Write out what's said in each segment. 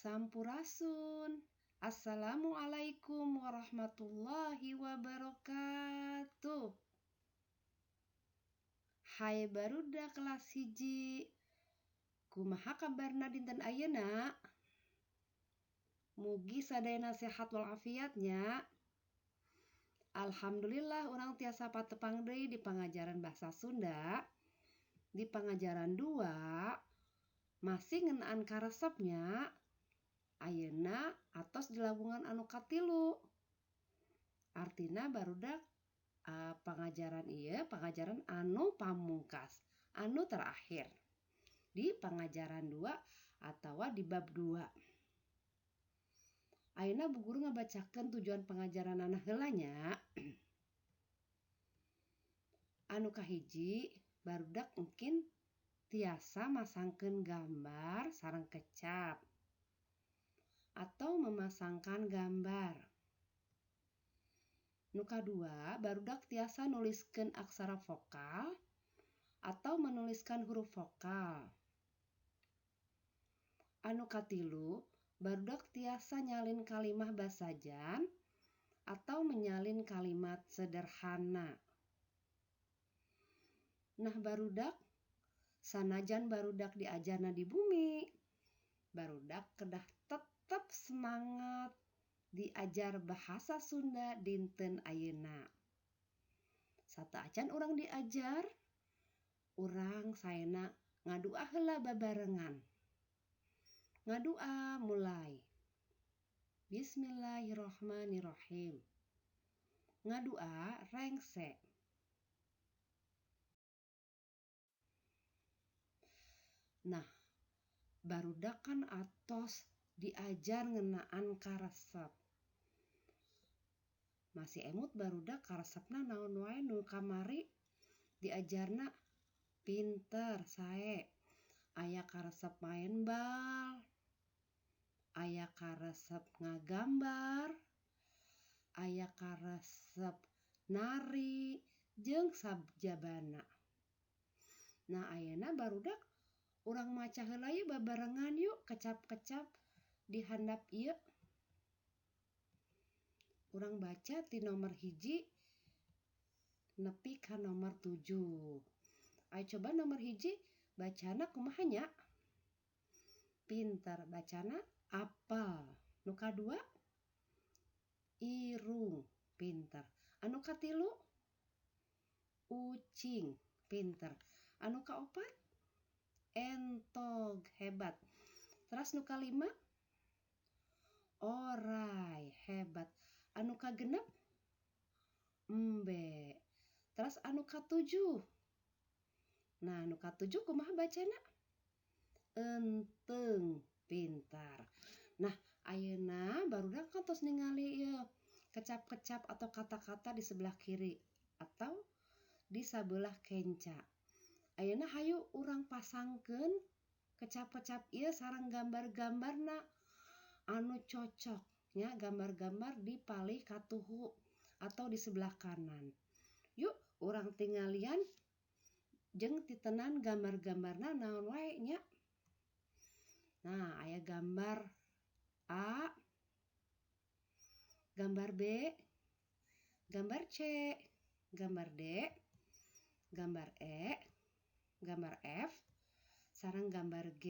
Sampurasun. Assalamualaikum warahmatullahi wabarakatuh. Hai barudak kelas 1. Kumaha kabarna dinten ayeuna? Mugi sadayana sehat walafiat nya. Alhamdulillah urang tiasa patepang deui di pangajaran bahasa Sunda. Di pangajaran 2 masih ngeunaan karesep nya. Ayeuna atos di lawungan anu katilu. Artina barudak pangajaran ieu pangajaran anu pamungkas, anu terakhir di pangajaran 2 atawa di bab 2. Ayeuna Bu Guru ngabacakeun tujuan pangajaranana heula nya. Anu kahiji, barudak mungkin tiasa masangkeun gambar sareng kecap atau memasangkan gambar. Nu kadua, barudak tiasa nuliskeun aksara vokal atau menuliskan huruf vokal. Anu katilu, barudak tiasa nyalin kalimah basajan atau menyalin kalimat sederhana. Nah, barudak, sanajan barudak diajarna di bumi, barudak kedah tetep semangat diajar bahasa Sunda dinten ayeuna. Sateuacan urang diajar, urang saena ngadua heula babarengan. Ngadua mulai. Bismillahirrahmanirrahim. Ngadua rengse. Nah, barudak kan atos diajar ngeunaan karesep. Masih emut barudak karesepna naon wae nu kamari diajarna? Pinter, sae. Aya karesep main bal, aya karesep ngagambar, aya karesep nari, jeung sajabana. Nah, ayeuna barudak urang maca heula yeuh babarengan yuk kecap-kecap di handap ieu. Urang baca ti nomor 1 nepi ka nomor 7. Ayo coba nomor 1 bacana kumaha nya? Pinter, bacana apel. Nu kadua irung, pinter. Anu katilu ucing, pinter. Anu kaopat entog, hebat. Terus nu kalima orai, hebat. Anu kagenep embe. Terus anu katujuh. Nah, anu katujuh kumaha bacana? Enteng, pintar. Nah, ayeuna barudak kan tos ningali ieu kecap-kecap atau kata-kata di sebelah kiri atau di sabelah kenca. Ayeuna hayu urang pasangkeun kecap-kecap ieu sareng gambar-gambarna anu cocok nya, gambar-gambar di palih katuhu atau di sebelah kanan. Yuk urang tinggalian jeung titenan gambar-gambarna naon wae nya. Nah, aya gambar A, gambar B, gambar C, gambar D, gambar E, gambar F, sareng gambar G.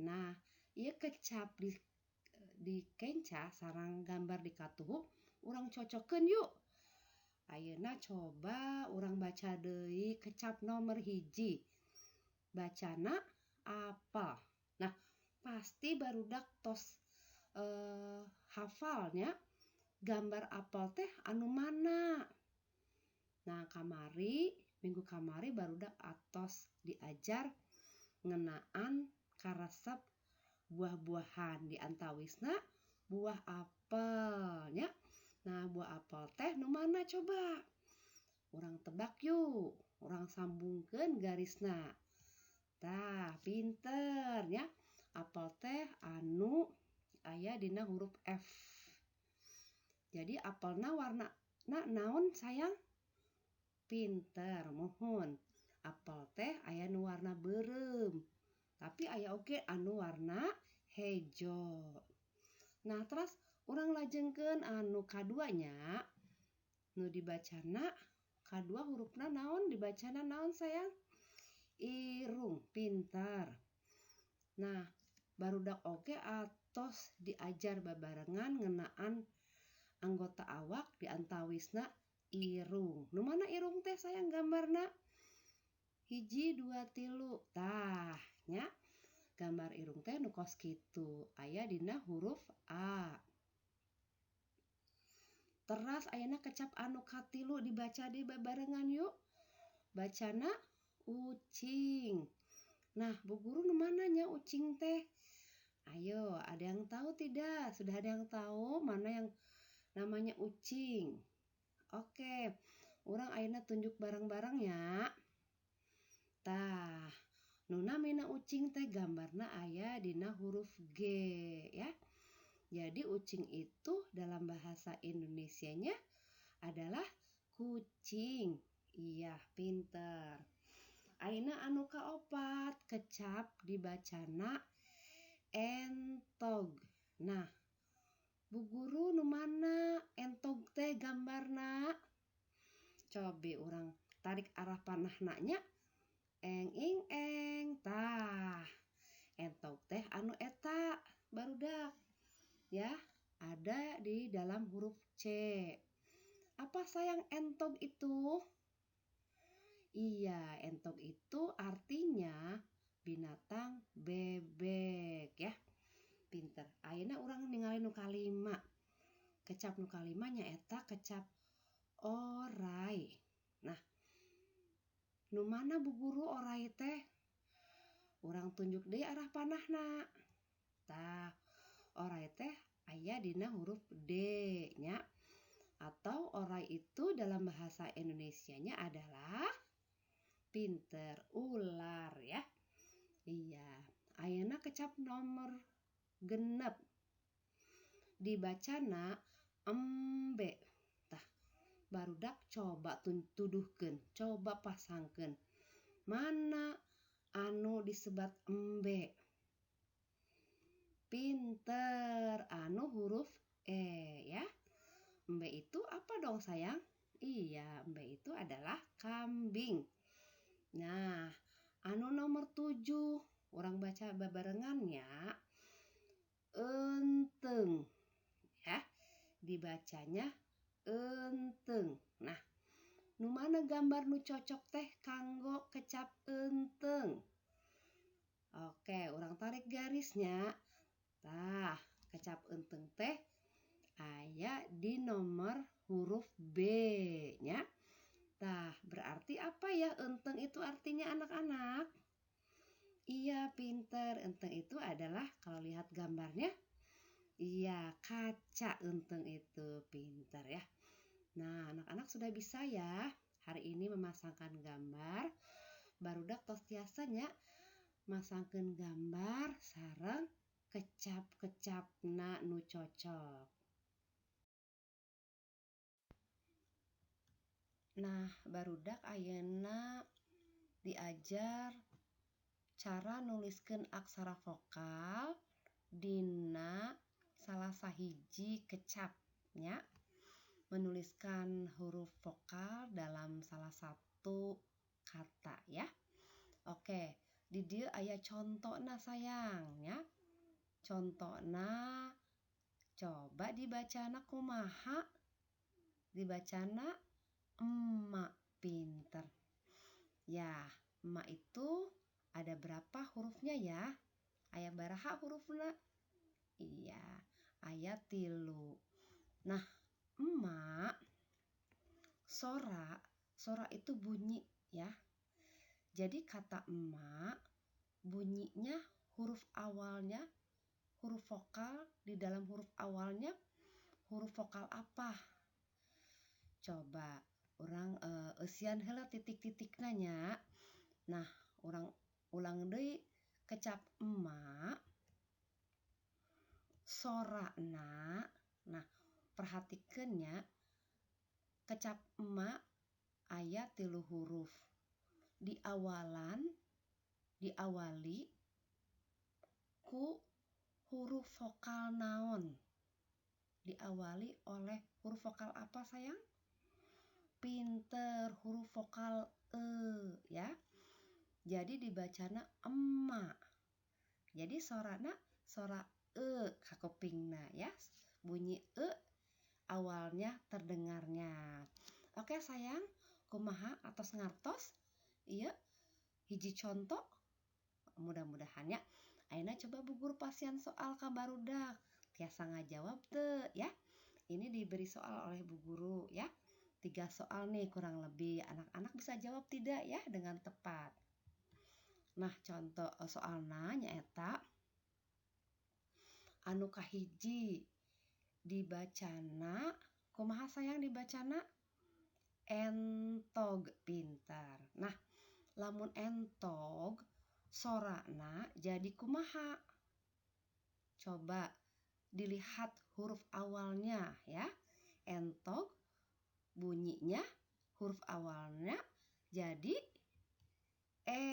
Nah, ieu kecap di kenca sareng gambar di katuhu urang cocokkeun yuk. Ayeuna coba urang baca deui kecap nomor 1. Bacana apa? Nah, pasti barudak tos hafalnya gambar apel teh anu mana. Nah, kamari, minggu kamari barudak atos diajar ngeunaan karesep buah-buahan, di antawisna buah apel nya. Nah, buah apel teh nu mana coba? Urang tebak yuk, urang sambungkeun garisna. Tah, pinter nya. Apel teh anu aya dina huruf F. Jadi apelna warna na naon sayang? Pinter, muhun. Apel teh aya nu warna beureum, tapi aya oge anu warna hejo. Nah, terus urang lajengkeun anu kaduanya, nu dibacana kadua hurufna naon, dibacana naon sayang? Irung, pintar. Nah, barudak oge atos diajar babarengan ngeunaan anggota awak, diantawisna irung. Nu mana irung teh sayang gambarna? 1, 2, 3. Tah nya, gambar irung teh nu kos kitu, aya dina huruf A. Teras ayeuna kecap anu katilu dibaca di babarengan yuk. Bacana ucing. Nah, Bu Guru nu mana nya ucing teh? Ayo, ada yang tahu tidak? Sudah ada yang tahu mana yang namanya ucing? Oke, urang ayeuna tunjuk bareng-bareng ya. Tah, nu namina ucing teh gambarna aya dina huruf G ya. Jadi ucing itu dalam bahasa Indonesianya adalah kucing. Iya, pinter. Ayeuna anu kaopat, kecap dibacana entog. Nah, Bu Guru nu mana entog teh gambarna? Cobi urang tarik arah panahna nya. Eng ing eng. Tah, entog teh anu eta barudak. Ya, ada di dalam huruf C. Apa sayang entog itu? Iya, entog itu artinya binatang bebek ya. Pinter. Ayeuna urang ningali nu kalima. Kecap nu kalima nyaeta kecap orai. Nah, nu mana Bu Guru orai teh? Urang tunjuk deui arah panahna. Tah, orai teh aya dina huruf D nya. Atau orai itu dalam bahasa Indonesianya adalah pinter, ular ya. Iya, ayeuna kecap nomor 6. Dibacana embe. Tah, barudak coba tuduhkeun, coba pasangkeun. Mana anu disebat embe? Pinter, anu huruf E ya. Embe itu apa dong sayang? Iya, embe itu adalah kambing. Nah, anu nomor 7, urang baca babarengan ya. Enteng ya, dibacanya enteng. Nah, nu mana gambar nu cocok teh kanggo kecap enteng? Oke, urang tarik garisnya. Tah, kecap enteng teh aya di nomor huruf B nya. Tah, berarti apa ya enteng itu artinya anak-anak? Iya, pinter. Enteng itu adalah, kalau lihat gambarnya, iya, kaca enteng itu. Pinter ya. Nah, anak-anak sudah bisa ya hari ini memasangkan gambar. Barudak tos tiasa nya masangkeun gambar sareng kecap-kecapna nu cocok. Nah, barudak ayeuna diajar cara nuliskeun aksara vokal dina salah sahiji kecap nya. Menuliskan huruf vokal dalam salah satu kata ya. Oke, di dieu aya contona sayang ya. Contona coba dibacana kumaha? Dibacana emak, pinter. Ya, emak itu ada berapa hurufnya ya? Aya baraha hurufna? Iya, aya 3. Nah, emak, sora, sora itu bunyi ya. Jadi kata emak bunyinya huruf awalnya, huruf vokal di dalam huruf awalnya, huruf vokal apa? Coba urang eusian heula titik-titikna nya. Nah, urang ulang deui kecap emak, sorana. Nah, perhatikeun nya, kecap emak aya 3 huruf. Diawalan, diawali ku huruf vokal naon? Diawali oleh huruf vokal apa, sayang? Pinter, huruf vokal e ya. Jadi dibacana emak. Jadi sorana sora e kakupingna ya. Bunyi e awalnya terdengarnya. Oke sayang, kumaha atos ngartos? Iya, hiji contoh mudah-mudahan ya. Ayeuna coba bu guru pasihan soal ka barudak. Tiasa ngajawab teu ya. Ini diberi soal oleh bu guru ya. 3 soal nih kurang lebih. Anak-anak bisa jawab tidak ya dengan tepat. Nah, contoh soalna nyaeta anu kahiji dibacana kumaha sayang dibacana? Entog, pintar. Nah, lamun entog sorana jadi kumaha? Coba dilihat huruf awalnya ya. Entog bunyinya huruf awalnya jadi e.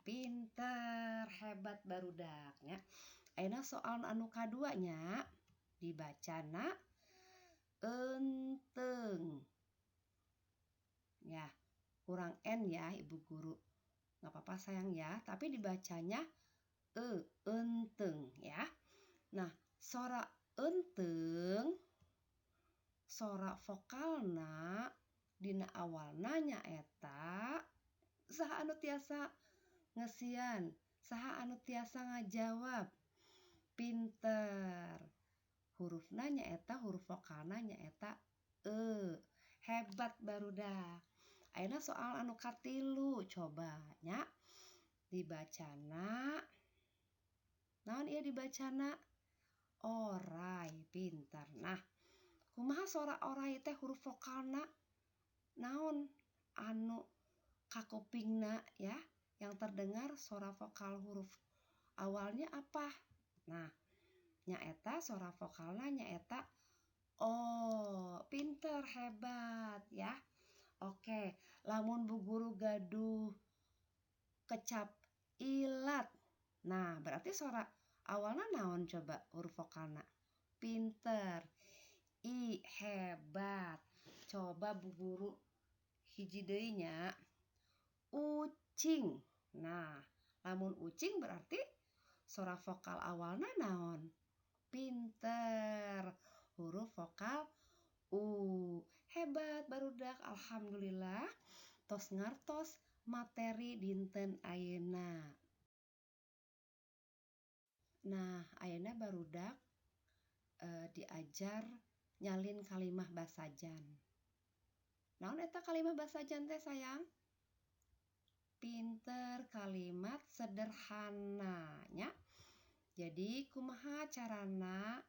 Pinter, hebat barudaknya. Ayeuna soal anu kaduanya dibacana enteng. Ya, kurang N ya ibu guru. Nggak apa-apa sayang ya, tapi dibacanya e, enteng ya. Nah, sora enteng, sora vokalna dina awalna nyaeta saha anu tiasa ngesian, saha anu tiasa ngajawab? Pinter. Hurufna nyaeta, huruf vokalna nyaeta e. Hebat barudak. Ayeuna soal anu katilu coba nya dibacana naon ieu dibacana? Orai, pintar. Nah, kumaha sora orai teh huruf vokalna naon anu kakupingna ya, yang terdengar sora vokal huruf awalnya apa? Nah, nyaeta sora vokalna nyaeta o. Pinter, hebat ya. Oke, lamun bu guru gaduh kecap ilat. Nah, berarti sora awalna naon coba huruf vokalna? Pinter. I, hebat. Coba bu guru hiji deui nya. Ucing. Nah, lamun ucing berarti sora vokal awalna naon? Pinter. Huruf vokal u. Hebat barudak, alhamdulillah tos ngartos materi dinten ayeuna. Nah, ayeuna barudak diajar nyalin kalimah basajan. Naon eta kalimah basajan teh sayang? Pinter, kalimat sederhana nya. Jadi kumaha carana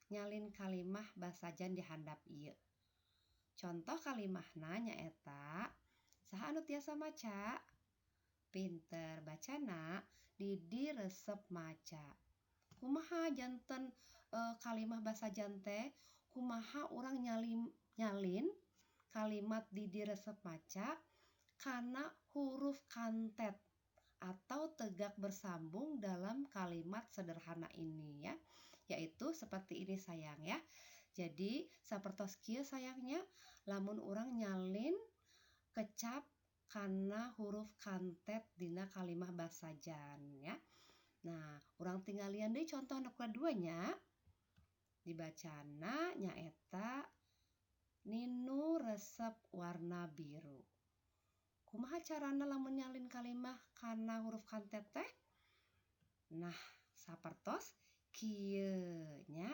nyalin kalimah basajan di handap ieu? Contoh kalimahna nyaeta saha anu tiasa maca? Pinter, bacana Didi resep maca. Kumaha janten kalimah basajan teh? Kumaha urang nyalin kalimat Didi resep maca kana huruf kantet atau tegak bersambung dalam kalimat sederhana ini ya, yaitu seperti ini sayang ya. Jadi sapertos kieu sayangnya, lamun urang nyalin kecap kana huruf kantet dina kalimah basajan ya. Nah, urang tinggalian deui contoh nu kaduanya. Dibacana nyaeta Ninu resep warna biru. Kumaha carana lamun nyalin kalimah kana huruf kantet teh? Nah, sapertos kieu nya.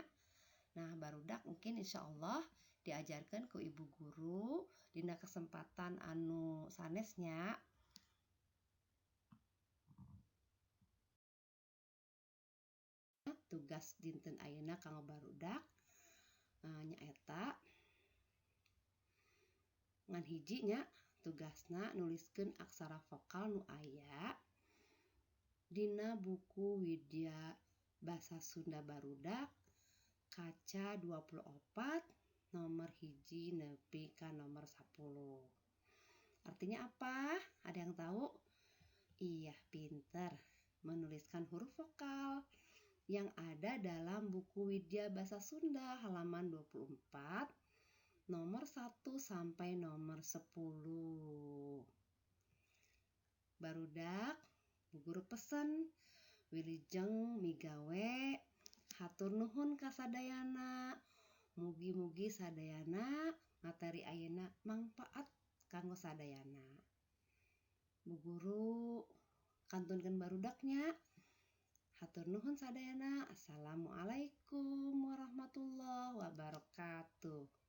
Nah, barudak mungkin insyaallah diajarkan ku ibu guru dina kesempatan anu sanesnya. Tugas dinten ayeuna kanggo barudak nyaeta ngan hiji nya, tugasna nuliskeun aksara vokal nu aya dina buku Widya Basa Sunda barudak kaca 24 nomor 1 nepi ka nomor 10. Artinya apa? Ada yang tahu? Iya, pinter. Menuliskan huruf vokal yang ada dalam buku Widya Bahasa Sunda halaman 24 nomor 1 sampai nomor 10. Barudak, Bu Guru pesen wilujeng migawe, hatur nuhun ka sadayana. Mugi-mugi sadayana materi ayeuna mangpaat kanggo sadayana. Bu Guru kantunkeun barudak nya. Hatur nuhun sadayana. Assalamualaikum warahmatullahi wabarakatuh.